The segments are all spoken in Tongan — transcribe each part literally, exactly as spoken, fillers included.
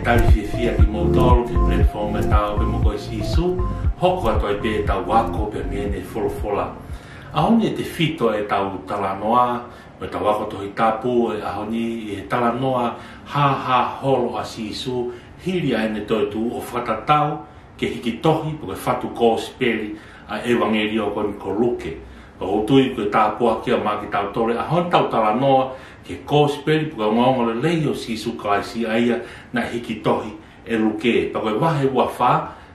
Talitali fiefia kimoutolu ki he platform ʻa e Ta Ō Pē Mo Koe Sīsū, hoko atu ai pē ʻetau ako pē mei heʻene folofola. ʻAho ni ʻe tefito ʻetau talanoa, mo ʻetau ako Tohi Tapu ʻo e ʻaho ni ʻi he talanoa hāhā holo ʻa Sīsū, hili ʻa ʻene toetuʻu ʻo fakatatau ki he hiki tohi pe ko e fatu kōsipeli ʻa e ʻevangeliō ko eni ko Luke. ʻOku ou tui ko e tāpuaki ia maʻa kitautolu ʻa hono tau talanoa ki he kōsipeli pe ko e ongoongolelei ʻo Sīsū Kalaisi ʻa ia naʻe hiki tohi ʻe Luke. Pea ko e vahe ua fā,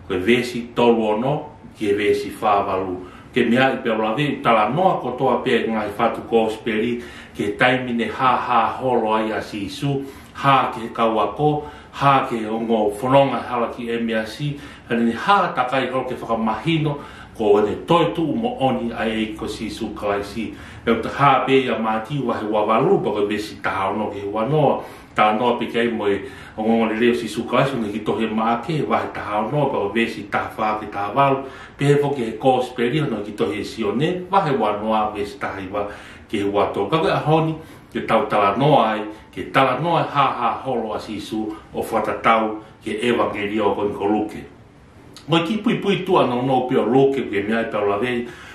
ko e veesi tolu ono ki he veesi fā valu. Ke meaʻi pea u lave ʻi he talanoa kotoa pē ʻa e ngaahi fatu kōsipeli ki he taimi ne hāhā holo ai ʻa Sīsū, hā ki he kau ako, hā ki he ongo fononga hala ki ʻEmeasi, ka ne hā takai holo ke fakamahino ko ʻene toetuʻu moʻoni ʻa e ʻEiki ko Sīsū Kalaisi. Pea ʻoku hā pē ia ʻia Mātiu vahe ua valu pea ko e veesi taha ono ki he ua noa, talanoa pē ki ai mo e ongoongolelei ʻo Sīsū Kalaisi hono hiki tohi ʻe Maʻake vahe taha ono pea ko e veesi taha fā ki he taha valu, pehē foki ki he kōsipeli hono hiki tohi ʻe Sione vahe ua noa veesi taha hiva ki he ua tolu. Ka ko e ʻaho ni ke tau talanoa ai ki he talanoa hāhā holo ʻa Sīsū ʻo fakatatau ki he ʻevangeliō ko eni ko Luke. Mo e kiʻi puipuituʻa nounou pē ʻo Luke, ke meaʻi pea u lave,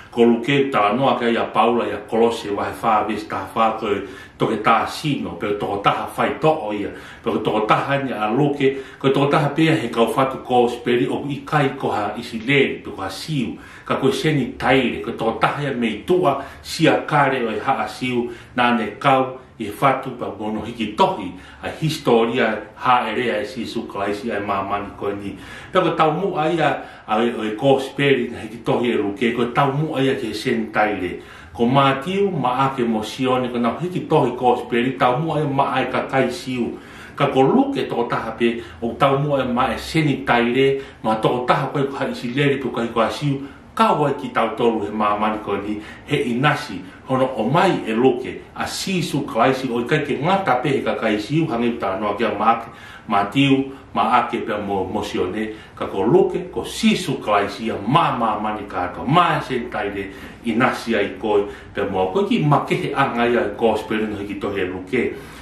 ko Luke talanoa ki ai ʻa Paula ʻia Kolose vahe fā veesi taha fā, ko e toketā sino, pe ko e tokotaha faitoʻo ia, pe ko e tokotaha eni ʻa Luke, ko e tokotaha pē ia he kau fatu kōsipeli ʻoku ʻikai ko ha ʻIsileli, pe ko ha Siu, ka ko e Senitaile, ko e tokotaha ia mei tuʻa siakale ʻo e haʻa Siu, naʻa ne kau ʻi he fatu pea mo hono hiki tohi ʻa e hisitōlia hāʻele ʻa Sīsū Kalaisi ʻa e māmani ko eni. Pea ko e taumuʻa ia ʻa e, ʻo e kōsipeli naʻe hiki tohi ʻe Luke, ko e taumuʻa ia ki he Senitaile. Ko Mātiu, Maʻake mo Sione, ko ʻenau hiki tohi kōsipeli, taumuʻa ia maʻa e kakai Siu. Ka ko Luke tokotaha pē, ʻoku taumuʻa ia maʻa e Senitaile, mo e tokotaha ʻoku ʻikai ko ha ʻIsileli pe ʻoku ʻikai ko ha Siu, kau ai kitautolu he māmani ko eni, he ʻinasi hono ʻomai ʻe Luke ʻa Sīsū Kalaisi, ʻo ʻikai ke ngata pē he kakai Siu, hangē ko e talanoa ki ai ʻa Maʻake, Mātiu, Maʻake pea mo, mo Sione, ka ko Luke, ko Sīsū Kalaisi ia maʻa māmani kātoa, maʻa e Senitaile, ʻinasi ai koe pea mo au. Ko e kiʻi makeheʻanga ia ʻo e kōsipeli naʻe hiki tohi ʻe Luke.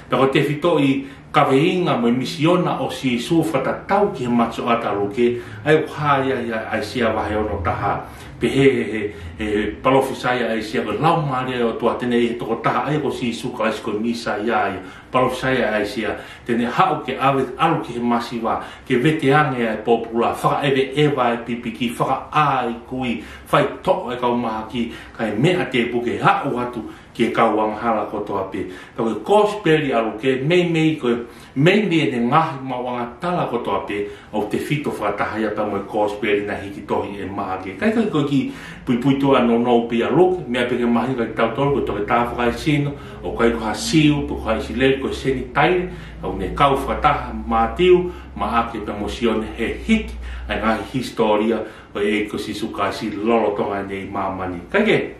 Pea ko e tefitoʻi kaveinga mo e misiona ʻo Sīsū fakatatau ki he matasioʻata ʻa Luke, ʻa ia ʻoku hā ia ʻia ʻAisea vahe ono taha. Pehē he, he, he palōfisai ʻa ʻAisea, ko e Laumālie ʻo e ʻOtua te ne ʻi he tokotaha ʻa ia ko Sīsū Kalaisi ko e Mīsaia ia. Palōfisai ʻa ʻAisea, te ne haʻu ke ʻave, ʻalu ki he masiva, ke veteange ʻa e pōpula, fakaʻeveʻeva ʻa e pipiki, fakaʻā ʻa e kui, faitoʻo ʻa e kau mahaki, kae meʻa tēpū ke haʻu atu ki he kau angahala kotoa pē. Pea ko e kōsipeli ʻa Luke, meimei ko e, meimei ʻene ngaahi maʻuʻanga tala kotoa pē, ʻoku tefito fakataha ia pea mo e kōsipeli naʻe hiki tohi ʻe Maʻake. Ka ko e, ko e kiʻi puipuituʻa nounou pē ʻia Luke, meʻa pē ke mahino kiate kitautolu, ko e toketā fakaesino, ʻoku ʻikai ko ha Siu, pe ko ha ʻIsileli, ko e Senitaile, ʻoku ne kau fakataha Mātiu, Maʻake pea mo Sione he hiki ʻa e ngaahi hisitōlia ʻo e ʻEiki ko Sīsū Kalaisi lolotonga ʻene ʻi māmani. Kae kehe,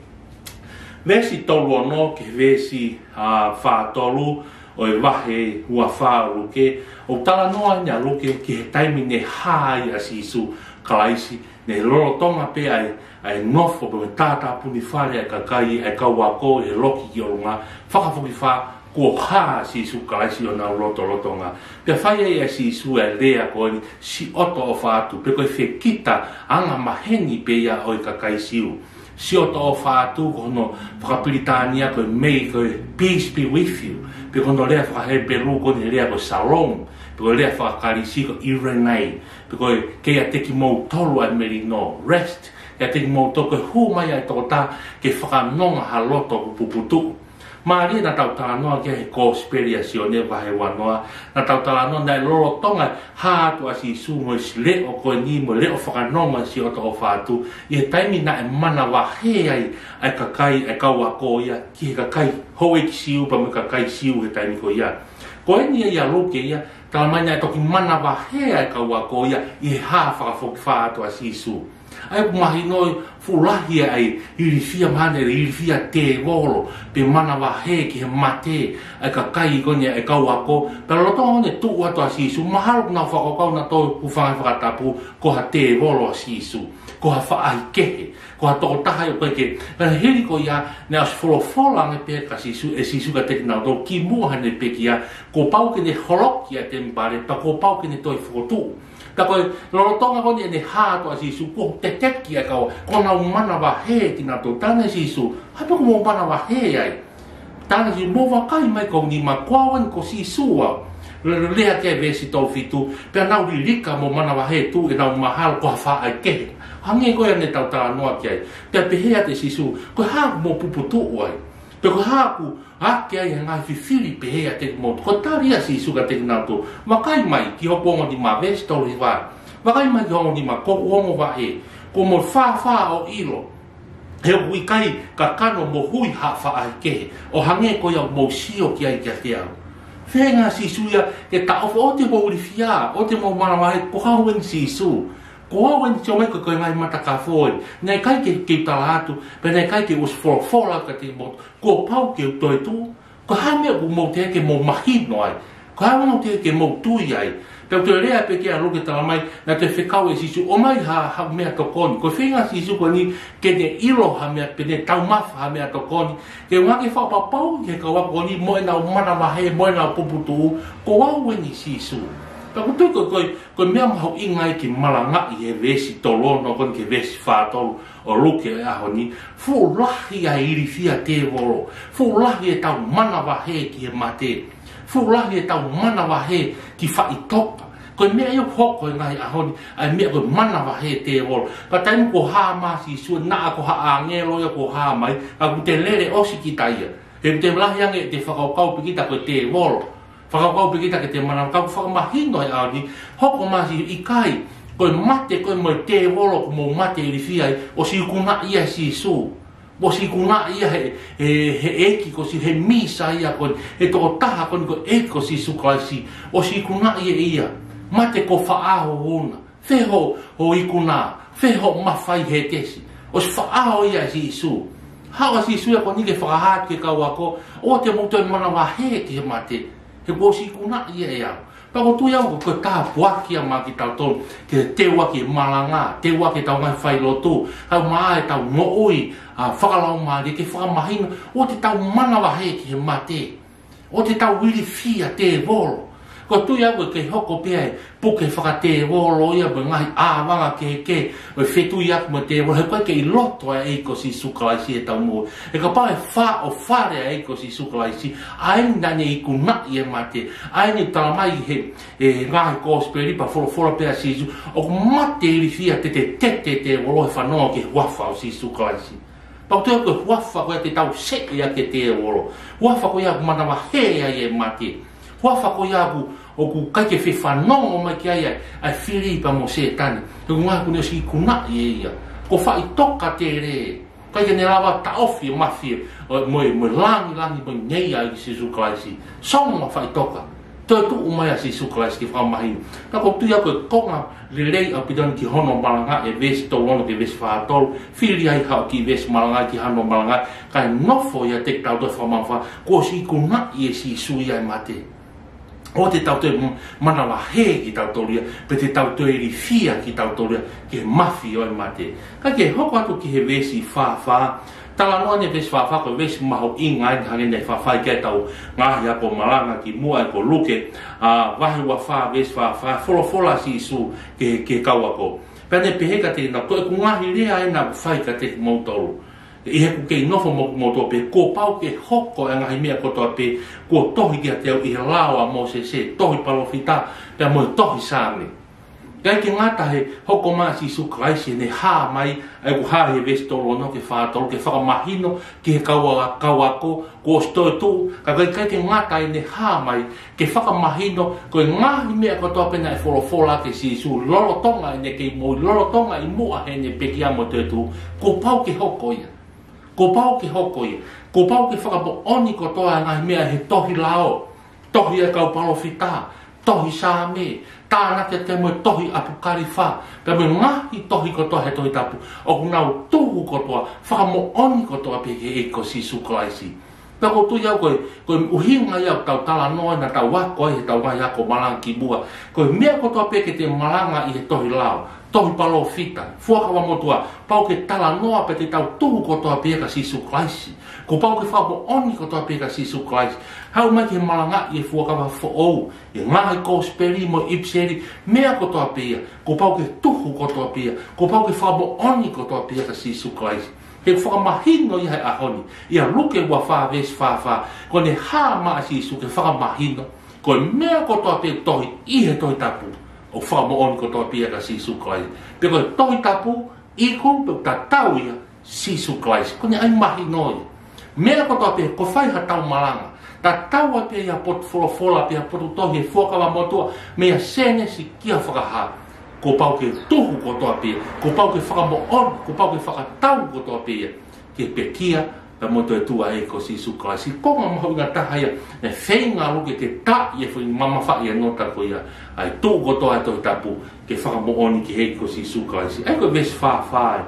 veesi tolu ono ki he veesi, ā, fā tolu ʻo e vahe ua fā ʻo Luke, ʻoku talanoa ʻeni ʻa Luke ki he taimi ne hā ai ʻa Sīsū Kalaisi, ne lolotonga pē ʻa e, ʻa e nofo pē mo e tātāpuni fale ʻa e kakai, ʻa e kau ako he loki ki ʻolunga, fakafokifā kuo hā ʻa Sīsū Kalaisi ʻi honau lotolotonga. Pea fai ai ʻe Sīsū ʻa e lea ko eni, siʻotoʻofa atu, pe ko e fekita angamaheni pē ia ʻo e kakai Siu. Siʻotoʻofa atu ko hono fakapilitānia ko e may, ko e peace be with you. Pe ko hono lea fakahepelū ko eni he lea ko e shalom. Pe ko e lea fakakalisi ko e eirene. Pe ko e ke ʻiate kimoutolu ʻa e melino, rest. ʻIate kimoutolu, ko e hū mai ʻa e tokotaha ke fakanonga ha loto ʻoku puputuʻu. Mālie naʻa tau talanoa ki ai he kōsipeli ʻa Sione vahe ua noa, naʻa tau talanoa naʻe lolotonga hā atu ʻa Sīsū mo e leʻo ko eni, mo e leʻo fakanonga, siʻotoʻofa atu, ʻi he taimi naʻe manavahē ai ʻa e kakai, ʻa e kau ako ia, ki he kakai houʻeiki Siu, pea mo e kakai Siu he taimi ko ia. Ko eni ia ʻa Luke ia, talamai naʻe toki manavahē ʻa e kau ako ia ʻi he hā fakafokifā atu ʻa Sīsū. ʻA ia ʻoku mahino ʻoku fuʻu lahi ʻa e ilifia, mahalo ʻe ilifia tēvolo, pe manavahē ki he mate ʻa e kakai ko eni ʻa e kau ako. Pea lolotonga ʻene tuʻu atu ʻa Sīsū, mahalo ʻoku nau fakakaukau nautolu, hūfanga he fakatapu, ko ha tēvolo ʻa Sīsū, ko ha faʻahikehe, Ko ha tokotaha ia ʻoku ʻikai ke, ka hili ko ia, naʻe ʻosi folofola ange pē ʻa Sīsū, ʻe Sīsū kiate kinautolu, kimuʻa heʻene pekia, kuo pau ke ne holoki ʻa e temipale, pea kuo pau ke ne toe fokotuʻu. Pea ko e lolotonga ko eni ʻene hā atu ʻa Sīsū, kuo teteki ʻa e kau, kuo nau manavahē kinautolu. Talaange ʻe Sīsū, "Hā pē ʻoku mou manavahē ai?" Talaange ʻe Sīsū, "Mou vakai mai ki hoku nima, ko au eni ko Sīsū au." Lea ki ai e veesi tolu fitu, "Pea nau lilika mo manavahē, tuʻu ʻenau mahalo ko ha faʻahikehe." Hangē ko ia naʻa tau talanoa ki ai. Pea pehē atu ʻe Sīsū, "Ko e hā ʻoku mou puputuʻu ai? Pe ko e hā ʻoku ake ai e ngaahi fifili pehē ʻiate kimoutolu?" Ko e tali ʻa Sīsū kiate kinautolu, "Vakai mai ki hoku ongo nima," veesi tolu hiva. "Vakai mai ki hoku ongo nima, ko hoku ongo vaʻe. Kuo mou fāfā ʻo ʻilo, he ʻoku ʻikai kakano mo hui ha faʻahikehe, ʻo hangē ko ia ʻoku mou sio ki ai kiate au." Feinga ʻa Sīsū ia ke taʻofi, "ʻOua te mou ilifia, ʻoua te mou manavahē, ko au eni Sīsū. Ko au eni, sio mai ko e, ko e ngaahi matakafo eni." Naʻe ʻikai ke, ke u tala atu, pea naʻe ʻikai ke u ʻosi folofola kiate kimoutolu, kuo pau ke u toetuʻu? Ko e hā e meʻa ʻoku mou teʻeki ke mou mahino ai? Ko e hā e meʻa ʻoku teʻeki ke mou tui ai? Pea u toe lea pē ki ai, ʻalu ke tala mai, naʻe toe fekau ʻe Sīsū, "ʻOmai ha, ha meʻatokoni." Ko e feinga ʻa Sīsū ko eni ke ne ʻilo ha meʻa, pe ne taumafa ha meʻatokoni, ke ʻuhinga ke fakapapauʻi ki he kau ako ko eni mo ʻenau manavahē, mo ʻenau puputuʻu, "Ko au eni Sīsū." Pea ʻoku ou tui ko e, ko e, ko e meʻa mahuʻinga ia ke malangaʻi he veesi tolu ono ko eni ki he veesi fā tolu ʻo Luke he ʻaho ni, fuʻu lahi ʻa e ilifia ʻa e tēvolo, fuʻu lahi ʻetau manavahē ki he mate, fuʻu lahi ʻetau manavahē ki faʻitoka. Ko e meʻa ia ʻoku hoko he ngaahi ʻaho ni, ʻa e meʻa ko e manavahē ʻa e tēvolo. Ka taimi kuo hā mai ʻa Sīsū, naʻa ko ha ʻāngelo ia kuo hā mai, ka kuo te lele ʻosi kita ia. He kuo te lahi ange ʻete fakakaukau pē kita ko e tēvolo. Fakakaukau pē kita ke te manavahē, ka ʻoku fakamahino he ʻaho ni, hoko mai ʻa Sīsū, ʻikai, ko e mate ko ē mo e tēvolo ʻoku mou mate ilifia ai, ʻosi ikunaʻi ia ʻe Sīsū. ʻOsi ikunaʻi ia he, he, he ʻEiki ko Sī-, he Mīsaia ko eni, he tokotaha ko eni ko e ʻEiki ko Sīsū Kalaisi. ʻOsi ikunaʻi ʻe ia. Mate, ko fē hoʻo houna? Fē hoʻo, hoʻo ikuna? Fē hoʻo mafai he tesi? ʻOsi faʻao ia ʻe Sīsū. Haʻu ʻa Sīsū ia ko eni ke fakahā ki he kau ako, ʻoua te mou toe manavahē ki he mate, he kuo ʻosi ikunaʻi ia ʻe au. Pea ʻoku ou tui au ko e tāpuaki ia maʻa kitautolu, ke teuaki e malanga, teuaki ʻetau ngaahi failotu, kaeʻumaʻā ʻetau moʻui, ʻa, fakalaumālie, ke fakamahino, ʻoua te tau manavahē ki he mate. ʻOua te tau ilifia tēvolo. ʻOku ou tui au ʻoku kei hoko pē ʻa e puke fakatēvolo ia mo e ngaahi ʻāvanga kehekehe ʻo e fetuiaki mo e tēvolo, he ʻoku ʻikai ke ʻi loto ʻa e ʻEiki ko Sīsū Kalaisi ʻi heʻetau moʻui. He kapau ʻe fā ʻo fale ʻa e ʻEiki ko Sīsū Kalaisi, ʻa eni naʻa ne ikunaʻi e mate, ʻa eni tala mai he, he ngaahi kosipeli pea folofola pē ʻa Sīsū, ʻoku mate ilifia, te te tete tēvolo he fanongo ki he huafa ʻo Sīsū Kalaisi. Pea ʻoku ou tui au ko e huafa ko ia te tau seʻe ʻaki e tēvolo. Huafa ko ia ʻoku manavahē ai e mate. Huafa ko ia ʻoku, ʻoku ʻikai ke fefanongo mai ki ai ʻa e, ʻa e fili pea mo Sētane. He ʻoku ngali kuo ne ʻosi ikunaʻi ʻe ia. Ko faʻitoka tele. ʻIkai ke ne lava taʻofi e mafai ʻo, mo e, mo e langilangi mo e ngeia ʻo Sīsū Kalaisi. Songo faʻitoka. Toetuʻu mai ʻa Sīsū Kalaisi ke fakamahino. Ka ʻoku ou tui au ko e konga lelei ʻaupito eni ki hono malangaʻi e veesi tolu ono ki he veesi fā tolu, fili ai haʻo kiʻi veesi malangaʻi ki hano malangaʻi, kae nofo ʻiate kitautolu e fakamamafa, kuo ʻosi ikunaʻi ʻe Sīsū ia e mate. ʻOua te tau toe m-, manavahē kitautolu ia, pe te tau toe ilifia kitautolu ia ki he mafai ʻo e mate. Ka ke hoko atu ki he veesi fā fā, talanoa eni e veesi fā fā, ko e veesi mahuʻinga eni hangē naʻe fafai ki ai ʻetau ngaahi ako malanga kimuʻa, ʻa ia ko Luke, ʻa, vahe ua fā, veesi fā fā, folofola ʻa Sīsū ki he, ki he kau ako. Pea ne pehē kiate kinautolu, ko ʻeku ngaahi lea eni naʻa ku fai kiate kimoutolu ʻi heʻeku kei nofo mo, mo kimoutolu pē, kuo pau ke hoko ʻa e ngaahi meʻa kotoa pē kuo tohi kiate au ʻi he lao ʻa Mōsese, tohi palōfita, pea mo e tohi Saame. ʻIkai ke ngata he hoko mai ʻa Sīsū Kalaisi, ʻene hā mai, ʻa ia ʻoku hā he veesi tolu ono ki he fā tolu, ke fakamahino ki he kau a-, kau ako, kuo ʻosi toetuʻu, ka ʻikai, ʻikai ke ngata ʻene hā mai, ke fakamahino, ko e ngaahi meʻa kotoa pē naʻe folofola ʻaki ʻe Sīsū, lolotonga ʻene kei moʻui, lolotonga ʻi muʻa heʻene pekia mo toetuʻu, kuo pau ke hoko ia. Kuo pau ke hoko ia. Kuo pau ke fakamoʻoni kotoa e ngaahi meʻa he tohi lao, tohi ʻa e kau palōfita, tohi Saame, tānaki atu mo e tohi ʻApokalifa, pea mo e ngaahi tohi kotoa he Tohi Tapu, ʻoku nau tuhu kotoa, fakamoʻoni kotoa pē ki he ʻEiki ko Sīsū Kalaisi. Pea ʻoku ou tui au ko e, ko e ʻuhinga ia ʻoku tau talanoa naʻa tau ako ai heʻetau ngaahi ako malanga kimuʻa. Ko e meʻa kotoa pē ke te malanga ʻi he tohi lao, tohi palōfita, fuakava motuʻa, pau ke talanoa pea te tau tuhu kotoa pē kia Sīsū Kalaisi. Kuo pau ke fakamoʻoni kotoa pē kia Sīsū Kalaisi. Haʻu mai ke malangaʻi e fuakava foʻou, e ngaahi kosipeli mo e ʻipiseli, meʻa kotoa pē ia, kuo pau ke tuhu kotoa pē ia, kuo pau ke fakamoʻoni kotoa pē ia kia Sīsū Kalaisi. He fakamahino ia he ʻaho ni, ʻia Luke ua fā veesi fā fā, ko ʻene hā mai ʻa Sīsū ke fakamahino, ko e meʻa kotoa pē tohi ʻi he Tohi Tapu, ʻoku fakamoʻoni kotoa pē ia kia Sīsū Kalaisi. Pea ko e Tohi Tapu, iku pe tatau ia Sīsū Kalaisi. Ko ʻene ʻai mahino ia. Meʻa kotoa pē, ko e fai ha tau malanga, tatau ai pē ia potu folofola pea potu tohi he fuakava motuʻa, meia Sēnesi kia Fakahā. Kuo pau ke tuhu kotoa pē ia, kuo pau ke fakamoʻoni, kuo pau ke fakatau kotoa pē ia ki he pekia pea mo e toetuʻu ʻa e ʻEiki ko Sīsū Kalaisi. Ko e konga mahuʻinga taha ia, naʻe feinga ʻa Luke ke taʻi e foʻi mamafaʻi ʻo e nota ko ia, ʻa e tuʻu kotoa e Tohi Tapu ke fakamoʻoni ki he ʻEiki ko Sīsū Kalaisi. ʻA ia ko e veesi fā fā ē.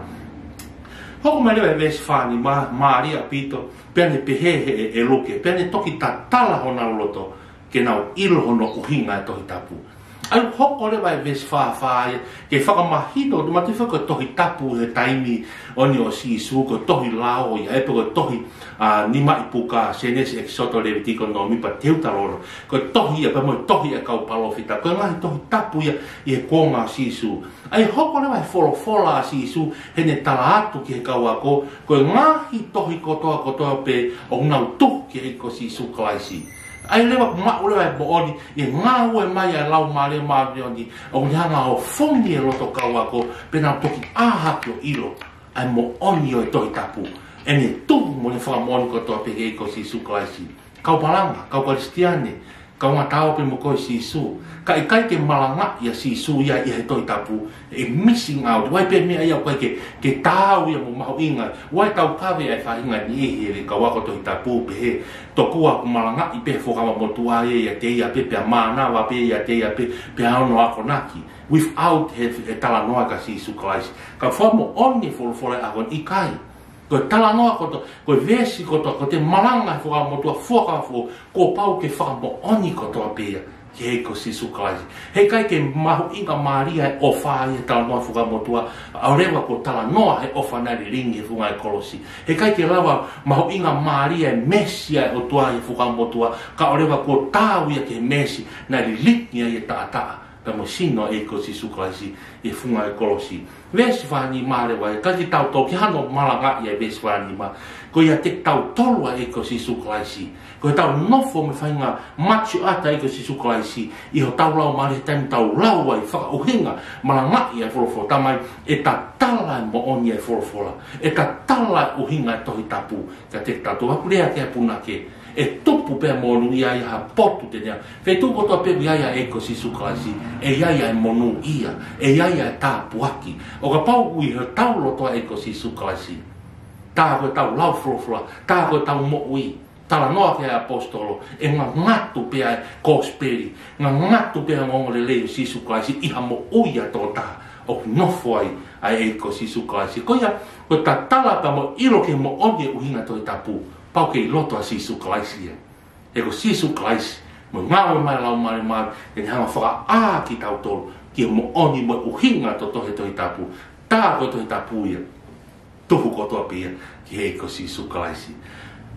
Hoko mai leva e veesi fā nima, mālie ʻaupito, pea ne pehē ʻe, ʻe Luke, pea ne toki tatala honau loto, ke nau ʻilo hono ʻuhinga e Tohi Tapu. ʻA ia hoko leva e veesi fā fā ia, ke fakamahino, ʻoku mātuʻaki ko e Tohi Tapu he taimi ʻo ʻene ʻo Sīsū, ko e tohi lao ia, ʻa ia pe ko e tohi, ʻa, nima ʻi puka, Sēnesi, ʻEkisoto, Levitiko, Nōmipa, Teutalōnome. Ko e tohi ia, pea mo e tohi ʻa e kau palōfita. Ko e ngaahi Tohi Tapu ia ʻi he kuonga ʻo Sīsū. ʻA ia hoko leva e folofola ʻa Sīsū, heʻene tala atu ki he kau ako, ko e ngaahi tohi kotoa kotoa pē ʻoku nau tuhu ki he ʻEiki ko Sīsū Kalaisi. ʻA ia leva kuo maʻu leva e moʻoni, ʻi he ngāue mai ʻa e Laumālie Māʻoniʻoni, ʻoku ne hanga ʻo ofongi e loto kau ako, pea nau toki ʻā hake ʻo ʻilo ʻa e moʻoni ʻo e Tohi Tapu, ʻene tuhu mo ʻene fakamoʻoni kotoa pē ki he ʻEiki ko Sīsū Kalaisi. Kau malanga, kau Kalisitiane, kau ngataʻao pē mo koe Sīsū. Ka ʻikai ke malangaʻi ʻa Sīsū ia ʻi he Tohi Tapu, ʻe missing out. ʻOku ʻi ai pē meʻa ia ʻoku ʻikai ke, ke taau ia mo mahuʻinga. ʻOku ʻi ai e taukave ʻa e faʻahinga niʻihi ʻe he kau ako Tohi Tapu pehē, tokua ʻoku malangaʻi pē he fuakava motuʻa ia ʻiate ia pē, pea mānava pē ia ʻiate ia pē, pea ʻalu ʻo akonaki. Without he, he talanoa kia Sīsū Kalaisi. Ka fakamoʻoni e folofola ʻa e ako ni ʻikai. Ko e talanoa kotoa, ko e veesi kotoa, ko ʻete malanga he fuakava motuʻa, fuakava foʻou, kuo pau ke fakamoʻoni kotoa pē ia ki he ʻEiki ko Sīsū Kalaisi. Heʻikai ke mahuʻingamālie e ʻofa ʻi he talanoa fuakava motuʻa, kae ʻoua leva kuo talanoa he ʻofa naʻe lilingi he funga e kolosi. Heʻikai ke lava mahuʻingamālie e meesi ʻa e ʻOtua he fuakava motuʻa, kae ʻoua leva kuo taau ia ki he meesi naʻe lilingi ai e taʻataʻa pea mo e sino ʻo e ʻEiki ko Sīsū Kalaisi ʻi he funga e kolosi. Veesi fā nima leva, ʻikai ke tau tau ki hano malangaʻi ʻa e veesi fā nima. Ko ia ʻiate kitautolu ʻa e ʻEiki ko Sīsū Kalaisi. Ko ʻetau nofo mo e faʻahinga matuʻata ʻa e ʻEiki ko Sīsū Kalaisi ʻi hotau laumālie he taimi ʻoku tau lau ai, fakaʻuhinga, malangaʻi ʻa e folofola. Talamai, ʻe tatala e moʻoni ʻa e folofola. ʻE tatala e ʻuhinga e Tohi Tapu kiate kitautolu. Haʻaku lea ki ai, punake, ʻe tupu pē ʻa e monūʻia ʻi ha potu te ne ʻi ai. Feituʻu kotoa pē ʻoku ʻi ai ʻa e ʻEiki ko Sīsū Kalaisi, ʻe ʻi ai ʻa e monūʻia, ʻe ʻi ai ʻa e tāpuaki. ʻO kapau ʻoku ʻi hotau loto ʻa e ʻEiki ko Sīsū Kalaisi, tā ko ʻetau lau folofola, tā ko ʻetau moʻui, talanoa ki ai e ʻaposetolo, ʻe ngangatu pē ʻa e kosipeli, ngangatu pē ʻa e ongoongolelei ʻo Sīsū Kalaisi ʻi ha moʻui ʻa e tokotaha ʻoku nofo ai ʻa e ʻEiki ko Sīsū Kalaisi. Ko ia, ko e tatala pea mo e ʻilo ki he moʻoni e ʻuhinga e Tohi Tapu, pau ke ʻi loto ʻa Sīsū Kalaisi ia. He ko Sīsū Kalaisi, mo e ngāue mai ʻa e Laumālie Māʻoniʻoni, ʻe ne hanga ʻo fakaʻā kitautolu ki he moʻoni mo e ʻuhinga totohi e Tohi Tapu. Tā ko e Tohi Tapu ia, tuhu kotoa pē ia ki he ʻEiki ko Sīsū Kalaisi.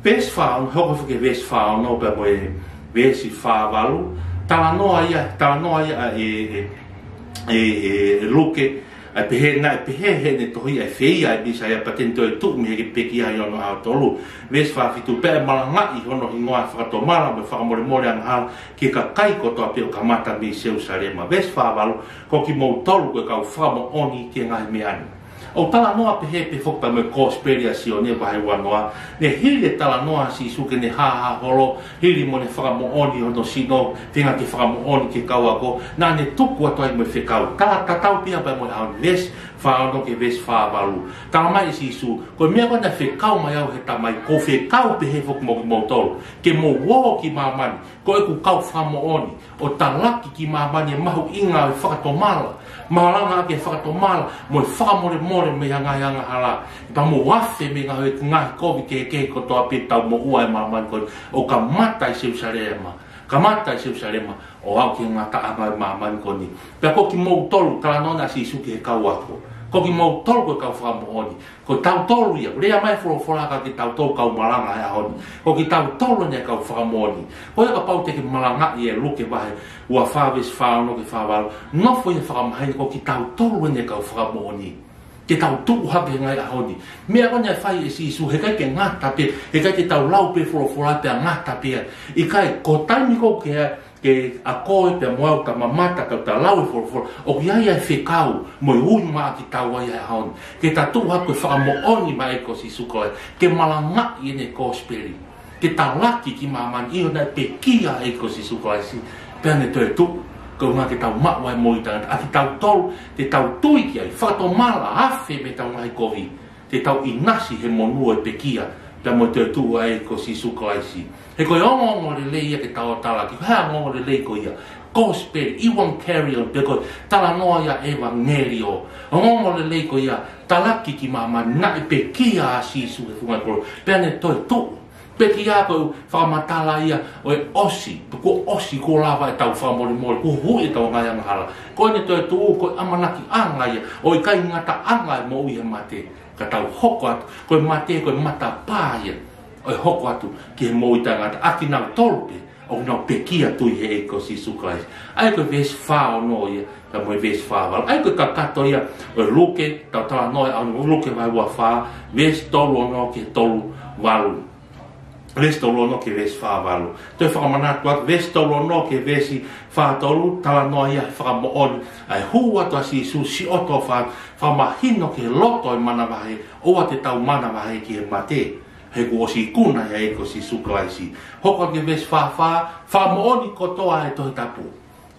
Veesi fā ono, hoko foki e veesi fā ono pea mo e veesi fā valu, talanoa ia, talanoa ia ʻa e, e, e, e Luke, ʻa e pehē, naʻe pehē heʻene tohi ʻa e feia ʻa e Mīsaia pea te ne toetuʻu mei he pekia ʻi onoʻaho tolu. Veesi fā fitu, pea ʻe malangaʻi hono hingoa ʻa e fakatomala mo e fakamolemole angahala ki he kakai kotoa pē ʻo kamata mei Selūsalema. Veesi fā valu, ko kimoutolu ko e kau fakamoʻoni ki he ngaahi meʻa ni. ʻOku talanoa pehē pē foki pea mo e kosipeli ʻa Sione vahe ua noa, ne hili e talanoa ʻa Sīsū ki heʻene hāhā holo, hili mo ʻene fakamoʻoni hono sino, feinga ke fakamoʻoni ki he kau ako, naʻa ne tuku atu ai mo e fekau. Tala tatau pē ia pea mo e ʻaho ni, veesi fā ono ki he veesi fā valu. Talamai ʻe Sīsū, ko e meʻa ko ē naʻe fekau mai au ʻe he Tamai, ʻoku ou fekau pehē foki mo kimoutolu, ke mou ō ki māmani, ko ʻeku kau fakamoʻoni, ʻo talaki ki māmani e mahuʻinga ʻo e fakatomala, malangaʻaki e fakatomala mo e fakamolemole mei he ngaahi angahala, pea mo e afe mei he ngaahi, ngaahi kovi kehekehe kotoa pē ʻoku tau moʻua ai ʻi māmani ko eni, ʻo kamata ʻi Selūsalema. Kamata ʻi Selusalema ʻo aʻu ki he ngataʻanga ʻo e māmani ko eni. Pea ko kimoutolu, talanoa ʻa Sīsū ki he kau ako, ko kimoutolu ko e kau fakamoʻoni. Ko tautolu ia, lea mai e folofola kia kitautolu kau malanga he ʻaho ni. Ko kitautolu eni e kau fakamoʻoni. Ko ia kapau te ke malangaʻi e Luke vahe ua fā veesi fā ono ki he fā valu, nofo ia ʻo fakamahino ko kitautolu eni e kau fakamoʻoni. Ke tau tuʻu hake he ngaahi ʻaho ni. Meʻa ko eni naʻe fai ʻe Sīsū, heʻikai ke ngata pē, heʻikai ke tau lau pē folofola pea ngata pē. ʻIkai, ko e taimi ko ē ke, ke ako ē pea mo au ta mamata ka ta lau e folofola, ʻoku ʻi ai ʻa e fekau mo e ui maʻa kitaua ia he ʻaho ni. Ke ta tuʻu hake ko e fakamoʻoni maʻa e ʻEiki ko Sīsū Kalaisi, ke malangaʻi ʻene kosipeli. Ke talaki ki māmani ʻi he naʻe pekia ai e ʻEiki ko Sīsū Kalaisi, pea ne toetuʻu, koeʻuhi ke tau maʻu ʻa e moʻui taʻengata. ʻA kitautolu te tau tui ki ai, fakatomala, afe mei heʻetau ngaahi kovi, te tau ʻinasi he monū ʻo e pekia pea mo e toetuʻu ʻa e ʻEiki ko Sīsū Kalaisi. He ko e ongoongolelei ia ke tau talaki. Ko e hā e ongoongolelei ko ia? Kosipeli, evangelion, pe ko e talanoa ia ʻo e ʻevangeliō. Ongoongolelei ko ia, talaki ki māmani, naʻe pekia ʻa Sīsū he funga kolosi, pea ne toetuʻu. Pekia ko e fakamatala ia ʻo e ʻosi, pe kuo ʻosi, kuo lava ʻetau fakamolemole, kuo huhuʻi ʻetau ngaahi angahala. Ko ʻene toetuʻu ko e ʻamanakiʻanga ia ʻo e ʻikai ngataʻanga e moʻui he mate, ka tau hoko atu, ko e mate ko e matapā ia ʻo e hoko atu ki he moʻui taʻengata ʻa kinautolu pē ʻoku nau pekia tui he ʻEiki ko Sīsū Kalaisi. ʻA ia ko e veesi fā ono ia, pea mo e veesi fā valu. ʻA ia ko e kakato ia ʻo e Luke, tau talanoa ʻi he ʻaho ni, Luke vahe ua fā, veesi tolu ono ki he tolu valu. Veesi tolu ono ki he veesi fā valu. Toe fakamanatu atu, veesi tolu ono ki he veesi fā tolu, talanoa ia he fakamoʻoni, ʻa e hū atu ʻa Sīsū, siʻoto ʻo fa-, fakamahino ki he loto ʻo e manavahē, ʻoua te tau manavahē ki he mate. He kuo ʻosi ikuna ia ʻe he ʻEiki ko Sīsū Kalaisi. Hoko atu ki he veesi fā fā, fakamoʻoni kotoa ʻa e Tohi Tapu.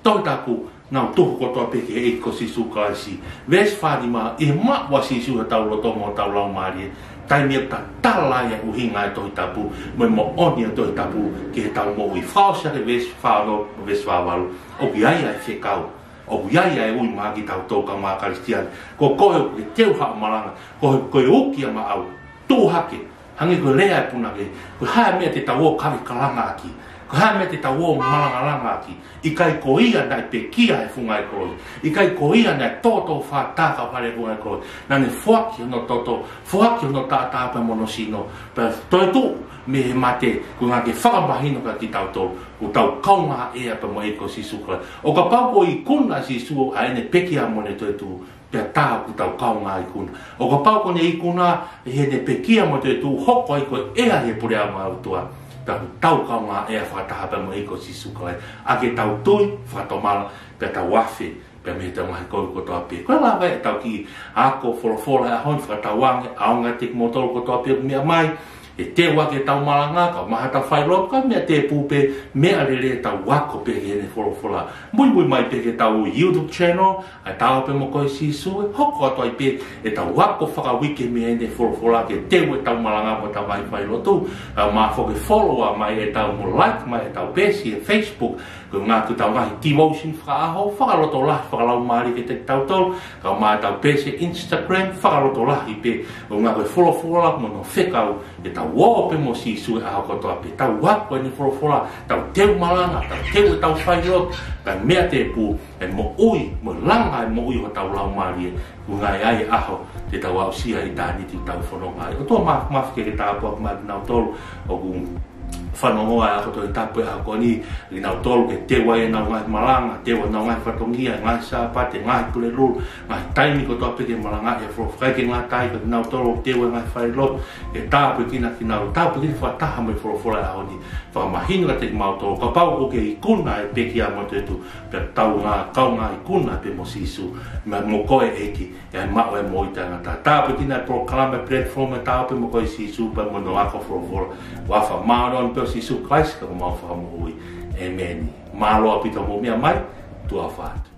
Tohi Tapu, nau tuhu kotoa pē ki he ʻEiki ko Sīsū Kalaisi. Veesi fā nima, ʻi he maʻu ʻa Sīsū ʻi hotau loto mo hotau laumālie, taimi ia ʻoku ta tala ai e ʻuhinga ʻo e Tohi Tapu, mo e moʻoni ʻo e Tohi Tapu ki heʻetau moʻui. Fakaʻosi ʻaki e veesi fā ono, veesi fā valu, ʻoku ʻi ai ʻa e fekau, ʻoku ʻi ai ʻa e ui maʻa kitautolu kau Kalisitiane. Ko koe ʻoku ke teu haʻo malanga, ko, ko e uki ia maʻau, tuʻu hake. Hangē ko e lea ʻa e punake, ko e hā e meʻa te tau ō ʻo kave kalanga ʻaki? Ko e hā e meʻa te tau ō ʻo malangalanga ʻaki? ʻIkai ko ia naʻe pekia he funga ʻo e kolosi? ʻIkai ko ia naʻe tōtōfā tā ka fale he funga ʻo e kolosi? Naʻa ne foaki hono toto, foaki hono taʻataʻa pea mo hono sino, pea toetuʻu mei he mate, koeʻuhi ke fakamahino kia kitautolu, ko ʻetau kaungāʻea pea mo e ʻEiki ko Sīsū Kalaisi. ʻO kapau kuo ikuna ʻe Sīsū ʻa ʻene pekia mo ʻene toetuʻu, pea tā ko ʻetau kaungā ikuna. ʻO kapau kuo ne ikuna ʻi heʻene pekia mo e toetuʻu, hoko ai ko e ʻea ʻi he puleʻanga ʻo e ʻOtua, pea ko ʻetau kaungāʻea fakataha pea mo e ʻEiki ko Sīsū Kalaisi, ʻaki ʻetau tui, fakatomala, pea tau afe pea mei heʻetau ngaahi kovi kotoa pē. Ko e lava ia ʻetau kiʻi ako folofola he ʻaho ni, fakatauange ʻaonga kiate kimoutolu kotoa pē ʻoku meʻa mai, ʻe teu ʻaki ʻetau malanga, kae ʻumaʻā haʻatau failotu, kae meʻa tēpū pē, meʻa lelei ʻetau ako pē ki heʻene folofola. Muimui mai pē ki heʻetau YouTube channel, ʻa e Tao Pē Mo Koe Sīsū, ʻe hoko atu ai pē ʻetau ako fakauike mei heʻene folofola ke teu ʻetau malanga mo ʻetau ngaahi failotu. Kae ʻumaʻā foki ke follow mai ʻetau, mo like mai ʻetau peesi he Facebook, koeʻuhi ko ʻetau ngaahi devotion fakaʻaho, fakalotolahi fakalaumālie kiate kitautolu, kae ʻumaʻā ʻetau peesi he Instagram, fakalotolahi pē, koeʻuhi ko e folofola mo hono fekau, ke tau ō pē mo Sīsū he ʻaho kotoa pē, tau ako ʻene folofola, tau teu malanga, tau teu ʻetau failotu, kae meʻa tēpū, ʻe moʻui, mo langa e moʻui hotau laumālie, koeʻuhi ʻe ʻi ai e ʻaho te tau aʻusia ʻitāniti ʻoku tau fononga ai. ʻOtua Māfimafi, ke ke tāpuaki mai kinautolu ʻoku fanongo ʻa e ako Tohi Tapu he ʻaho ko eni, kinautolu ke teu ai ʻenau ngaahi malanga, teu ʻenau ngaahi fatongia, ngaahi Sāpate, ngaahi Pulelulu, ngaahi taimi kotoa pē ke malangaʻi e folofola, ʻikai ke ngata ai, ko kinautolu ʻoku teu e ngaahi failotu, ke tāpuekina kinautolu, tāpuekina fakataha mo e folofola he ʻaho ni, fakamahino kiate kimautolu, kapau kuo ke ikuna e pekia mo e toetuʻu, pea tau ngā kaungā ikuna pē mo Sīsū, mo koe ʻEiki, ʻi he maʻu e moʻui taʻengata. Tāpuekina e polokalama, e platform ʻa e Tao Pē Mo Koe Sīsū pea mo hono ako folofola. ʻI he huafa māʻoniʻoni pē ʻo Sīsū Kalaisi ko homau Fakamoʻui. ʻĒmeni. Mālō ʻaupito hoʻomou meʻa mai, tuʻa ʻofa atu.